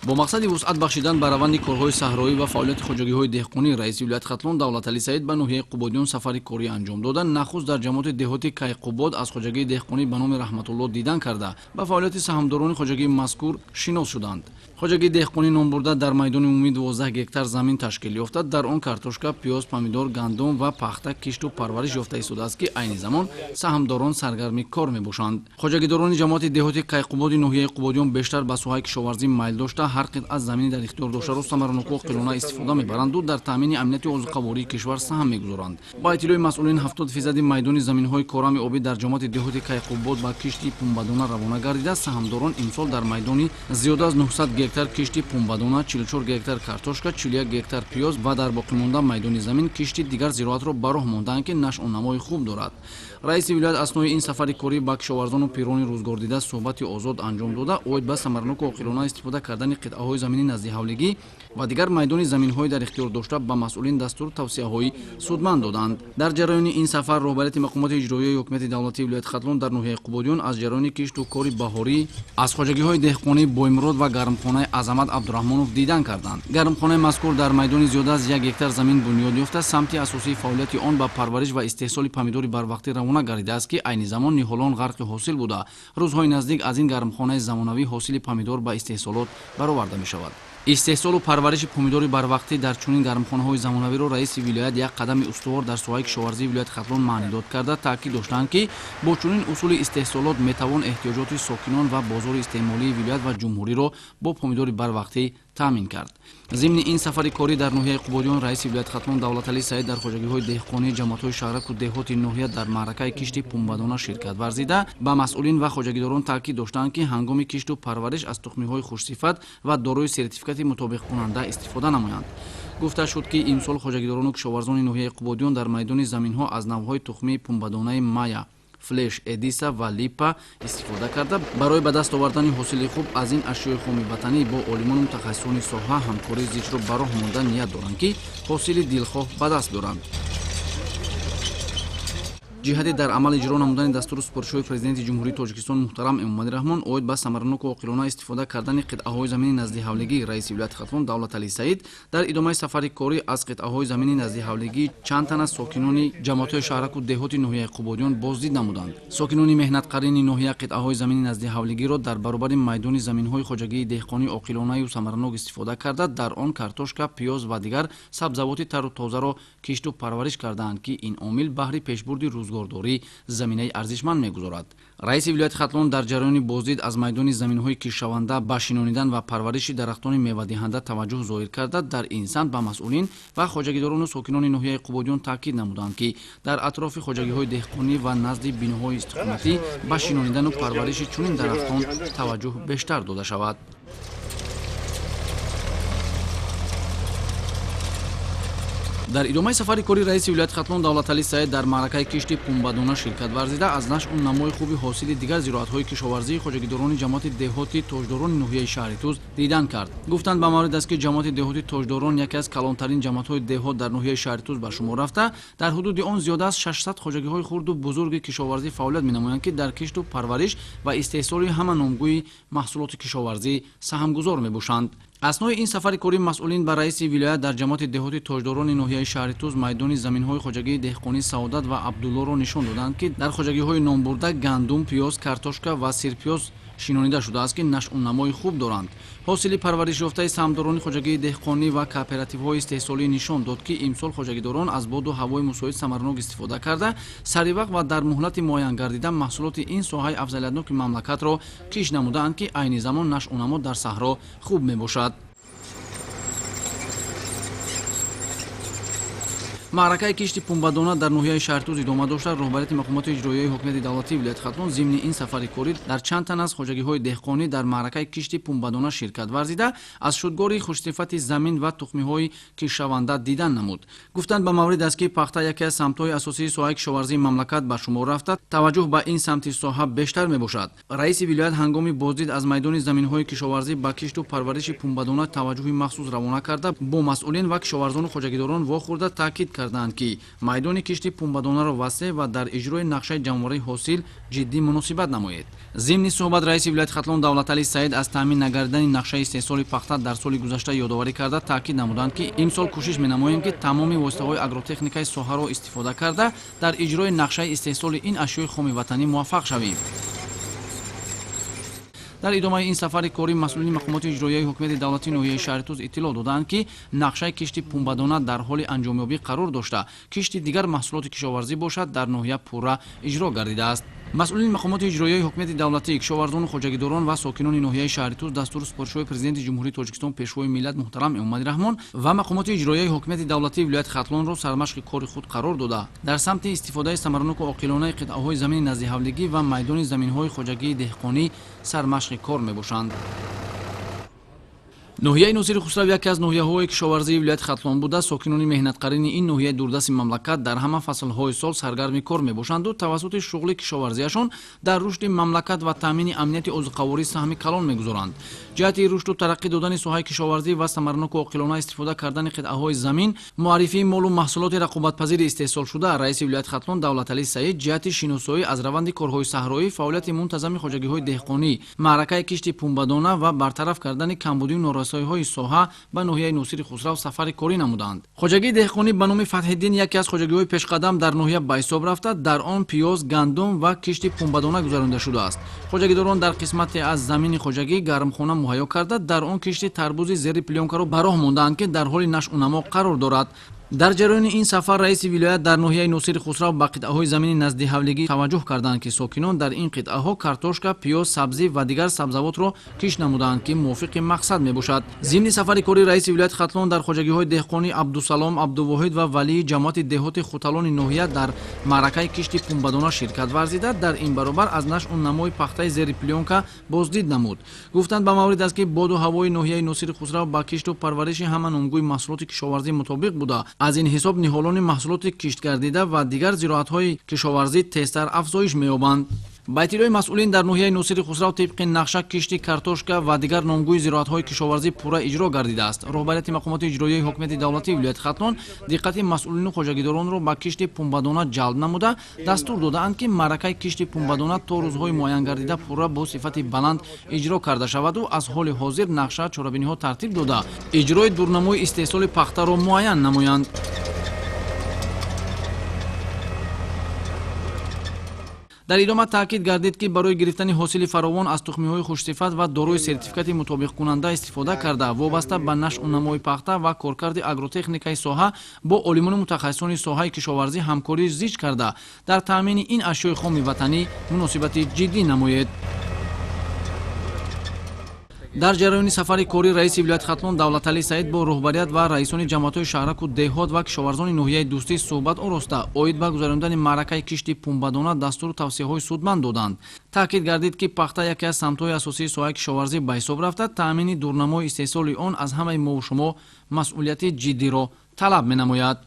Бо мақсади вусъат бахшидан ба раванди корҳои саҳроӣ ва фаъолияти хоҷагиҳои деҳқонӣ раиси вилояти Хатлон Давлаталӣ Саид ба ноҳияи Қубодиён сафари корӣ анҷом дода, нахуст дар ҷамоати деҳоти Кайқубод аз хоҷагии деҳқонӣ ба номи Раҳматулло дидан карда, ба фаъолияти саҳмдорони хоҷагии мазкур шинос шуданд. Хоҷагии деҳқонӣ номбурда дар майдони умумии 12 гектар замин ташкил ёфта, дар он картошка, пиёз, помидор, гандум ва пахта кишту парвариш ёфта истодааст, ки айни замон саҳмдорон саргарми кор мебошанд. Хоҷагидорони ҷамоати деҳоти Кайқубоди ноҳияи Қубодиён бештар ба соҳаи кишоварзӣ майл дошта, ҳар қитъа замини дар ихтиёр доштаро самараноку оқилона истифода мебаранду дар таъмини амнияти озуқавории кишвар саҳм мегузоранд. Ба иттилои масъулин, 70% майдони заминҳои корами обӣ дар ҷамоати деҳоти Кайқубод ба кишти пумбадона равона гардида, саҳмдорон имсол дар майдони зиёда аз 900 гектар кишти пумбадона, 44 гектар картошка, 41 гектар пиёз ва дар боқимонда майдони замин кишти дигар зироатро ба роҳ мондаанд, ки нашъунамои хуб дорад. Раиси вилоят аснои ин сафари корӣ ба кишоварзону пирони рӯзгордида суҳбати озод анҷом дода, оид ба самараноку оқилона истифода кардани қитъаҳои замини наздиҳавлигӣ ва дигар майдони заминҳои дар ихтиёр дошта ба масъулин дастуру тавсияҳои судманд доданд. Дар ҷараёни ин сафар роҳбарияти мақомоти иҷроияи ҳукумати давлатии вилояти Хатлон дар ноҳияи Қубодиён аз ҷараёни кишту кори баҳорӣ аз хоҷагиҳои деҳқонӣ Боймурод ва гармхонаи Азамат Абдураҳмонов дидан карданд. Гармхонаи мазкур дар майдони зиёда аз 1 гектар замин бунёд ёфта, самти асосии фаъолияти он ба парвариш ва истеҳсоли помидори барвақтӣ равона гардидааст, ки айни замон ниҳолон ғарқи ҳосил буда, рӯзҳои наздик аз ин гармхонаи замонавӣ ҳосили помидор ба истеҳсолот бароварда мешавад. Истеҳсолу парвариши помидори барвақтӣ дар чунин гармхонаҳои замонавиро раиси вилоят як қадами устувор дар соҳаи кишоварзии вилояти Хатлон маънидод карда, таъкид доштанд, ки бо чунин усули истеҳсолот метавон эҳтиёҷоти сокинон ва бозори истеъмолии вилоят ва ҷумҳуриро бо помидори барвақтӣ таъмин кард. Зимни ин сафари корӣ дар ноҳияи Қубодиён раиси вилояти Хатлон Давлаталӣ Саид дар хоҷагиҳои деҳқонии ҷамоатҳои шаҳраку деҳоти ноҳия дар маъракаи кишти пумбадона ширкат варзида, ба масъулин ва хоҷагидорон таъкид доштанд, ки ҳангоми кишту парвариш аз тухмиҳои хушсифат ва дорои сертификати мутобиқкунанда истифода намоянд. Гуфта шуд, ки имсол хоҷагидорону кишоварзони ноҳияи Қубодиён дар майдони заминҳо аз навъҳои тухмии пумбадонаи Мая, Флеш, Эдиса ва Липа истифода карда, барои ба даст овардани ҳосили хуб аз ин ашёи хоми ватанӣ бо олимону мутахассисони соҳа ҳамкории зичро ба роҳ монда ният доранд, ки ҳосили дилхоҳ ба даст биёранд. Ҷиҳати дар амал иҷро намудани дастуру супоришҳои Президенти Ҷумҳурии Тоҷикистон муҳтарам Эмомалӣ Раҳмон оид ба самараноку оқилона истифода кардани қитъаҳои замини наздиҳавлигӣ раиси вилояти Хатлон Давлаталӣ Саид дар идомаи сафари корӣ аз қитъаҳои замини наздиҳавлигӣ чанд тан аз сокинони ҷамоатҳои шаҳраку деҳоти ноҳияи Қубодиён боздид намуданд. Сокинони меҳнатқарини ноҳия қитъаҳои замини наздиҳавлигиро дар баробари майдони заминҳои хоҷагии деҳқонӣ оқилонаю самаранок истифода карда, дар он картошка, пиёз ва дигар сабзавоти тару тозаро кишту парвариш кардаанд, ки ин омил баҳри пешбурди рӯзгордорӣ заминаи арзишманд мегузорад. Раиси вилояти Хатлон дар ҷараёни боздид аз майдони заминҳои киштшаванда ба шинонидан ва парвариши дарахтони мевадиҳанда таваҷҷӯҳ зоҳир карда, дар ин самт ба масъулин ва хоҷагидорону сокинони ноҳияи Қубодиён таъкид намуданд, ки дар атрофи хоҷагиҳои деҳқонӣ ва назди биноҳои истиқоматӣ ба шинонидану парвариши чунин дарахтон таваҷҷӯҳ бештар дода шавад. Дар идомаи сафари кори раиси вилояти Хатлон Давлаталӣ Саид дар маъракаи кишти пумбадона ширкат варзида, аз нашъу намои хуби ҳосили дигар зироатҳои кишоварзии хоҷагидорони ҷамоати деҳоти Тоҷдорони ноҳияи шаҳри Туз дидан кард. Гуфтанд, ба маврид аст, ки ҷамоати деҳоти Тоҷдорон яке аз калонтарин ҷамоатҳои деҳот дар ноҳияи шаҳри Туз ба шумор рафта, дар ҳудуди он зиёда аз 600 хоҷагиҳои хурду бузурги кишоварзӣ фаъолият менамоянд, ки дар кишту парвариш ва истеҳсоли ҳама номгӯи маҳсулоти кишоварзӣ саҳмгузор мебошанд. Аснои ин сафари корӣ масъулин ба раиси вилоят дар ҷамоати деҳоти Тоҷдорони ноҳияи шаҳри Туз майдони заминҳои хоҷагии деҳқонии Саодат ва Абдуллоро нишон доданд, ки дар хоҷагиҳои номбурда гандум, пиёз, картошка ва сирпиёз шинонида шудааст, ки нашъунамои хуб доранд. Ҳосили парваришёфтаи саҳмдорони хоҷагии деҳқонӣ ва кооперативҳои истеҳсолӣ нишон дод, ки имсол хоҷагидорон аз боду ҳавои мусоид самаранок истифода карда, саривақт ва дар муҳлати муайян гардида маҳсулоти ин соҳаи афзалиятноки мамлакатро кишт намудаанд, ки айни замон нашъунамо дар саҳро хуб мебошад. Маъракаи кишти пумбадона дар ноҳияи шаҳри Туз идома дошта, роҳбарияти мақомоти иҷроияи ҳукумати давлатии вилояти Хатлон зимни ин сафари корӣ дар чанд тан аз хоҷагиҳои деҳқонӣ дар маъракаи кишти пумбадона ширкат варзида, аз шудгори хушсифати замин ва тухмиҳои киштшаванда дидан намуд. Гуфтанд, ба маврид аст, ки пахта яке аз самтҳои асосии соҳаи кишоварзии мамлакат ба шумор рафта, таваҷҷӯҳ ба ин самти соҳа бештар мебошад. Раиси вилоят ҳангоми боздид аз майдони заминҳои кишоварзӣ ба кишту парвариши пумбадона таваҷҷӯҳи махсус равона карда, бо масъулин ва кишоварзону хоҷагидорон вохӯрда таъкид карданд, ки майдони кишти пунбадонаро васеъ ва дар иҷрои нақшаи ҷамъоварии ҳосил ҷиддӣ муносибат намоед. Зимни суҳбат раиси вилояти Хатлон Давлаталӣ Саид аз таъмин нагардидани нақшаи истеҳсоли пахта дар соли гузашта ёдоварӣ карда, таъкид намуданд, ки имсол кӯшиш менамоем, ки тамоми воситаҳои агротехникаи соҳаро истифода карда, дар иҷрои нақшаи истеҳсоли ин ашёи хоми ватанӣ муваффақ шавем. Дар идомаи ин сафари корӣ масъулини мақомоти иҷроияи ҳукумати давлатии ноҳияи шаҳри Тӯс иттилоъ доданд, ки нақшаи кишти пунбадона дар ҳоли анҷомёбӣ қарор дошта, кишти дигар маҳсулоти кишоварзӣ бошад, дар ноҳия пурра иҷро гардидааст. Масъулини мақомоти иҷроияи ҳукумати давлатӣ, кишоварзону хоҷагидорон ва сокинони ноҳияи шаҳри Тӯс дастуру супоришҳои Президенти Ҷумҳурии Тоҷикистон, Пешвои миллат муҳтарам Эмомалӣ Раҳмон ва мақомоти иҷроияи ҳукумати давлатии вилояти Хатлонро сармашқи кори худ қарор дода, дар самти истифодаи самараноку оқилонаи қитъаҳои замини наздиҳавлигӣ ва майдони заминҳои хоҷагии деҳқонӣ сармашқи кор мебошанд. Ноҳияи Носири Хусрав яке аз ноҳияҳои кишоварзии вилояти Хатлон буда, сокинони меҳнатқарини ин ноҳияи дурдасти мамлакат дар ҳама фаслҳои сол саргарми кор мебошанду тавассути шуғли кишоварзиашон дар рушди мамлакат ва таъмини амнияти озуқаворӣ саҳми калон мегузоранд. Ҷиҳати рушду тараққӣ додани соҳаи кишоварзӣ ва самараноку оқилона истифода кардани қитъаҳои замин, муаррифии молу маҳсулоти рақобатпазири истеҳсолшуда, раиси вилояти Хатлон Давлаталӣ Саид ҷиҳати шиносоӣ аз раванди корҳои саҳроӣ, фаъолияти мунтазами хоҷагиҳои деҳқонӣ, маъракаи кишти пунбадона ва бартараф кардани камбудию норасоиҳои соҳа ба ноҳияи Носири Хусрав сафари корӣ намуданд. Хоҷагии деҳқонӣ ба номи Фатҳиддин яке аз хоҷагиҳои пешқадам дар ноҳия ба ҳисоб рафта, дар он пиёз, гандум ва кишти пунбадона гузаронида шудааст. Хоҷагидорон дар қисмате аз замини хоҷагӣ гармхона муҳайё карда, дар он кишти тарбузи зери плёнкаро ба роҳ мондаанд, ки дар ҳоли нашъунамо қарор дорад. Дар ҷараёни ин сафар раиси вилоят дар ноҳияи Носири Хусрав ба қитъаҳои замини наздиҳавлигӣ таваҷҷӯҳ карданд, ки сокинон дар ин қитъаҳо картошка, пиёз, сабзӣ ва дигар сабзавотро кишт намудаанд, ки мувофиқи мақсад мебошад. Зимни сафари корӣ раиси вилояти Хатлон дар хоҷагиҳои деҳқонӣ Абдусалом, Абдувоҳид ва Валии ҷамоати деҳоти Хуталони ноҳия дар маъракаи кишти пунбадона ширкат варзида, дар ин баробар аз нашъу намои пахтаи зери плёнка боздид намуд. Гуфтанд, ба маврид аст, ки боду ҳавои ноҳияи Носири Хусрав ба кишту парвариши ҳама номгӯи маҳсулоти кишоварзӣ мутобиқ буда, аз ин ҳисоб ниҳолони маҳсулоти киштгардида ва дигар зироатҳои кишоварзӣ тезтар афзоиш меёбанд. Ба иттилои масъулин, дар ноҳияи Носири Хусрав тибқи нақша кишти картошка ва дигар номгӯи зироатҳои кишоварзӣ пурра иҷро гардидааст. Роҳбарияти мақомоти иҷроияи ҳукумати давлатии вилояти Хатлон диққати масъулину хоҷагидоронро ба кишти пунбадона ҷалб намуда, дастур додаанд, ки маъракаи кишти пунбадона то рӯзҳои муайянгардида пурра бо сифати баланд иҷро карда шаваду аз ҳоли ҳозир нақша, чорабиниҳо тартиб дода, иҷрои дурнамои истеҳсоли пахтаро муайян намоянд. Дар идома таъкид гардид, ки барои гирифтани ҳосили фаровон аз тухмиҳои хушсифат ва дорои сертификати мутобиқкунанда истифода карда, вобаста ба нашъу намои пахта ва коркарди агротехникаи соҳа бо олимону мутахассисони соҳаи кишоварзӣ ҳамкорӣ зич карда, дар таъмини ин ашёи хоми ватанӣ муносибати ҷиддӣ намоед. Дар ҷараёни сафари корӣ раиси вилояти Хатлон Давлаталӣ Саид бо роҳбарият ва раисони ҷамоатҳои шаҳраку деҳот ва кишоварзони ноҳияи Дӯстӣ суҳбат ороста, оид ба гузарондани маъракаи кишти пунбадона дастуру тавсияҳои судманд доданд. Таъкид гардид, ки пахта яке аз самтҳои асосии соҳаи кишоварзӣ ба ҳисоб рафта, таъмини дурнамои истеҳсоли он аз ҳамаи мову шумо масъулияти ҷиддиро талаб менамояд.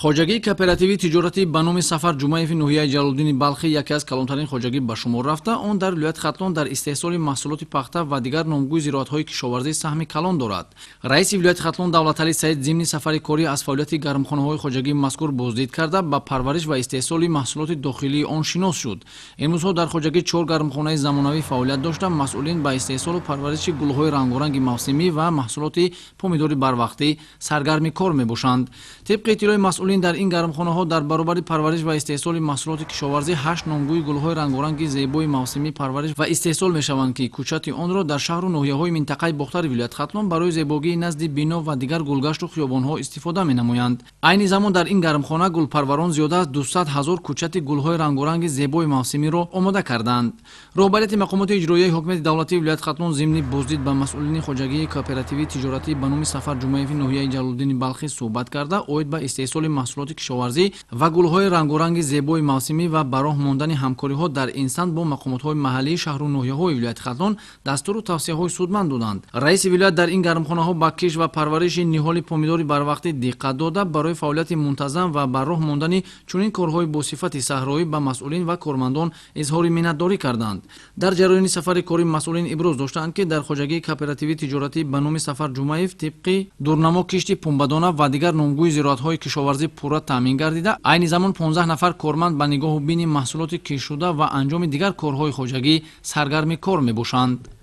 Хоҷагии кооперативии тиҷоратӣ ба номи Сафар Ҷумаеви ноҳияи Ҷалолиддини Балхӣ яке аз калонтарин хоҷагӣ ба шумор рафта, он дар вилояти Хатлон дар истеҳсоли маҳсулоти пахта ва дигар номгӯи зироатҳои кишоварзӣ саҳми калон дорад. Раиси вилояти Хатлон Давлаталӣ Саид зимни сафари корӣ аз фаъолияти гармхонаҳои хоҷагии мазкур боздид карда, ба парвариш ва истеҳсоли маҳсулоти дохилии он шинос шуд. Имрӯзҳо дар хоҷагӣ чор гармхонаи замонавӣ фаъолият дошта, масъулин ба истеҳсолу парвариши гулҳои рангоранги мавсимӣ ва маҳсулоти помидори барвақтӣ саргарми кор мебошанд. Тибқи иттилои масъулин, дар ин гармхонаҳо дар баробари парвариш ва истеҳсоли маҳсулоти кишоварзӣ ҳашт номгӯи гулҳои рангоранги зебои мавсимӣ парвариш ва истеҳсол мешаванд, ки кӯчати онро дар шаҳру ноҳияҳои минтақаи Бохтари вилояти Хатлон барои зебогии назди бино ва дигар гулгашту хиёбонҳо истифода менамоянд. Айни замон дар ин гармхона гулпарварон зиёда аз 200 000 кӯчати гулҳои рангоранги зебои мавсимиро омода кардаанд. Роҳбарияти мақомоти иҷроияи ҳокимияти давлатии вилояти Хатлон зимни боздид ба масъулини хоҷагии кооперативии тиҷоратӣ ба номи Сафар Ҷумаеви ноҳияи Ҷалолиддини Балхӣ суҳбат карда, оид ба истеҳсоли маҳсулоти кишоварзӣ ва гулҳои рангоранги зебои мавсимӣ ва ба роҳ мондани ҳамкориҳо дар ин самт бо мақомотҳои маҳаллии шаҳру ноҳияҳои вилояти Хатлон дастуру тавсияҳои судманд доданд. Раиси вилоят дар ин гармхонаҳо ба кишт ва парвариши ниҳоли помидори барвақтӣ диққат дода, барои фаъолияти мунтазам ва ба роҳ мондани чунин корҳои босифати саҳроӣ ба масъулин ва кормандон изҳори миннатдорӣ карданд. Дар ҷараёни сафари корӣ масъулин иброз доштаанд, ки дар хоҷагии кооперативии тиҷоратӣ ба номи Сафар Ҷумаев тибқи дурнамо кишти пумбадона ва дигар номгӯи зироатҳои кишоварзӣ пурра таъмин гардида, айни замон 15 нафар корманд ба нигоҳу бини маҳсулоти киштшуда ва анҷоми дигар корҳои хоҷагӣ саргарми кор мебошанд.